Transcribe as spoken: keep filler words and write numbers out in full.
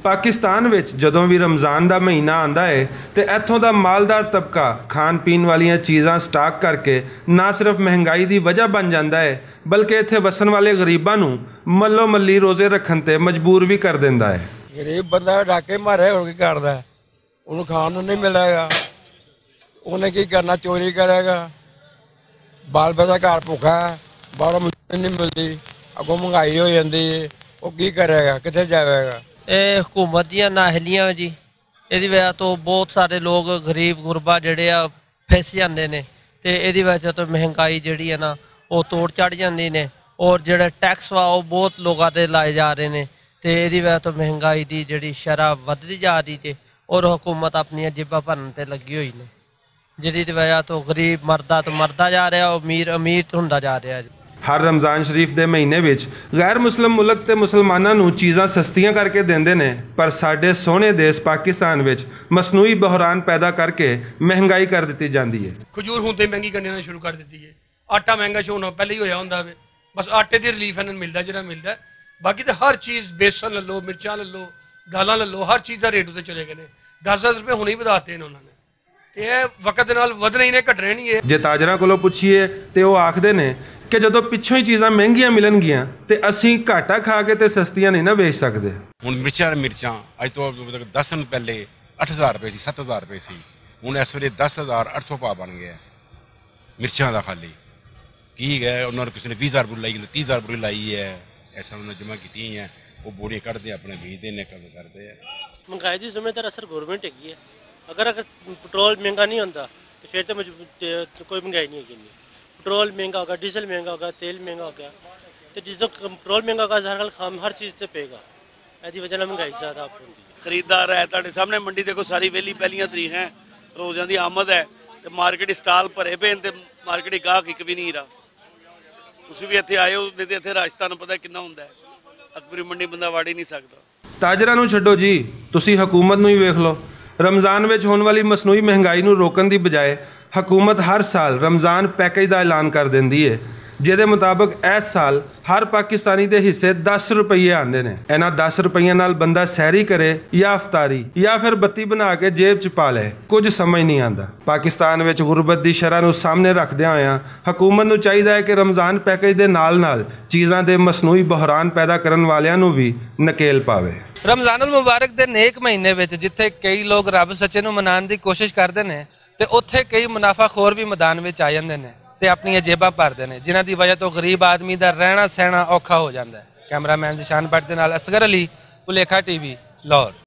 پاکستان وچ جدوں وی رمضان دا مہینہ آندا ہے تے ایتھوں دا مالدار طبقہ کھان پین والیاں چیزاں سٹاک کر کے نہ صرف مہنگائی دی وجہ بن جاندا ہے، بلکہ ایتھے وسن والے غریباں نوں ملو ملی روزے رکھن تے مجبور وی کر دیندا ہے۔ غریب بندہ ڈاکے مارے، ہور کی کردا ہے؟ انہوں کھان نوں نہیں ملے گا، انہیں کی کرنا؟ چوری کرے گا؟ بال بچہ گھر بھوکا ہے، باہروں مجھے نہیں ملتی، اگوں مہنگائی ہو جاندی ہے، وہ کی کرے گا؟ کتنے جائے گا؟ اے حکومت دیاں نااہلیاں جی، ایہدی وجہ توں بہت سارے لوگ غریب غربا جڑے آ، پھس جاندے نے۔ تے ایہدی وجہ توں مہنگائی جڑی ہے نا، او توڑ چڑھ جاندی نے۔ اور جڑا ٹیکس وا، او بہت لوگاں تے لائے جا رہے نے۔ تے ایہدی وجہ توں مہنگائی دی جڑی شرح ودھدی جا رہی جے، اور حکومت اپنیاں جیباں بھرن تے لگی ہوئی نے، جدی دی وجہ توں غریب مردا توں مردا جا رہیا، امیر امیر ہوندا جا رہیا جے۔ ہر رمضان شریف دے مہینے وچ غیر مسلم ملک تے مسلماناں نوں چیزاں سستیاں کر کے دیندے نے، پر ساڈے سوہنے دیس پاکستان وچ مصنوعی بحران پیدا کر کے مہنگائی کر دتی جاندی ہے۔ کھجور ہون تے مہنگی کرنی شروع کر دتی ہے۔ آٹا مہنگا شو ہونا پہلے ہی ہویا ہوندا وے، بس آٹے دی ریلیف انہاں نوں ملدا جڑا ملدا ہے۔ باقی تے ہر چیز، بیسن لے لو، مرچاں لے لو، دالاں لے لو، ہر چیز دا ریٹ اتے چلے گئے نے۔ دس دس روپے ہن ہی ودھاتے نے انہاں نے۔ تے اے وقت دے نال ودھنا ہی نے، گھٹنا ہی نہیں ہے۔ جے تاجراں کولوں پچھیے تے او آکھدے نے کہ جدوں پچھوں ہی چیزاں مہنگیاں ملن گیاں تے اسیں گھاٹا کھا کے تے سستیاں نہیں نہ ویچ سکدے۔ ہن مرچاں، مرچاں اج تو مطلب دس دن پہلے اٹھ ہزار روپے سی، ست ہزار روپے سی، ہن اس ویلے دس ہزار اٹھ سو پا بن گیا ہے۔ مرچاں دا خالی کی گیا، انہاں نے کسی نے ویہہ ہزار بوری لائی، کسی نے تیہہ ہزار بوری لائی ہے۔ ایسا انہاں نے جمع کیتی ہیں، وہ بوریاں کڈھدے اپنے ویچدے نے، کم کردے ہیں۔ مہنگائی دی ذمہ دار اصل گورنمنٹ ہیگی ہے۔ اگر اگر پٹرول مہنگا نہیں ہوندا تے پھر تے مجبو- تے کوئی مہنگائی نہیں ہیگی۔ پٹرول مہنگا ہوگا، ڈیزل مہنگا ہوگا، تیل مہنگا ہوگا، تے جس دن پٹرول مہنگا ہوگا، ہر حال کام ہر چیز تے پے گا۔ ایہدی وجہ نال مہنگائی زیادہ اپ ہوندی ہے۔ خریدار ہے، تہاڈے سامنے منڈی دیکھو، ساری ویلی، پہلیاں تاریخ ہیں، روزیاں دی آمد ہے، تے مارکیٹ سٹال بھرے پے نے، تے مارکیٹ گاہک اک وی نہیں رہا۔ تسی وی اتھے آئے ہو، نہیں تے اتھے رش تہانوں پتہ ہے کتنا ہوندا ہے، اکبری منڈی بندہ وڑ ہی نہیں سکدا۔ تاجراں نوں چھڈو جی، تسی حکومت نوں ہی ویکھ لو۔ رمضان وچ ہون والی مصنوعی مہنگائی نوں روکن دی بجائے حکومت ہر سال رمضان پیکج دا اعلان کر دیندی ہے، جس دے مطابق اس سال ہر پاکستانی دے حصے دس روپیے آندے نے۔ انہاں دس روپیاں نال بندہ سحری کرے یا افطاری یا پھر بتی بنا کے جیب چ پا لے، کچھ سمجھ نہیں آندا۔ پاکستان وچ غربت دی شرح نوں سامنے رکھدیاں ہویاں حکومت نوں چاہیدا ہے کہ رمضان پیکج دے نال نال چیزاں دے مصنوعی بحران پیدا کرن والیاں نوں وی نکیل پاوے۔ رمضان المبارک دے نیک مہینے وچ جتھے کئی لوگ رب سچے نوں منان دی کوشش کردے نے، تے اوتھے کئی منافع خور وی میدان وچ آ جاندے نے تے اپنیاں جیباں بھردے نے، جنہاں دی وجہ توں غریب آدمی دا رہنا سہنا اوکھا ہو جاندا ہے۔ کیمرہ مین ذیشان بٹ دے نال اصغر علی، پلیکھا ٹی وی، لاہور۔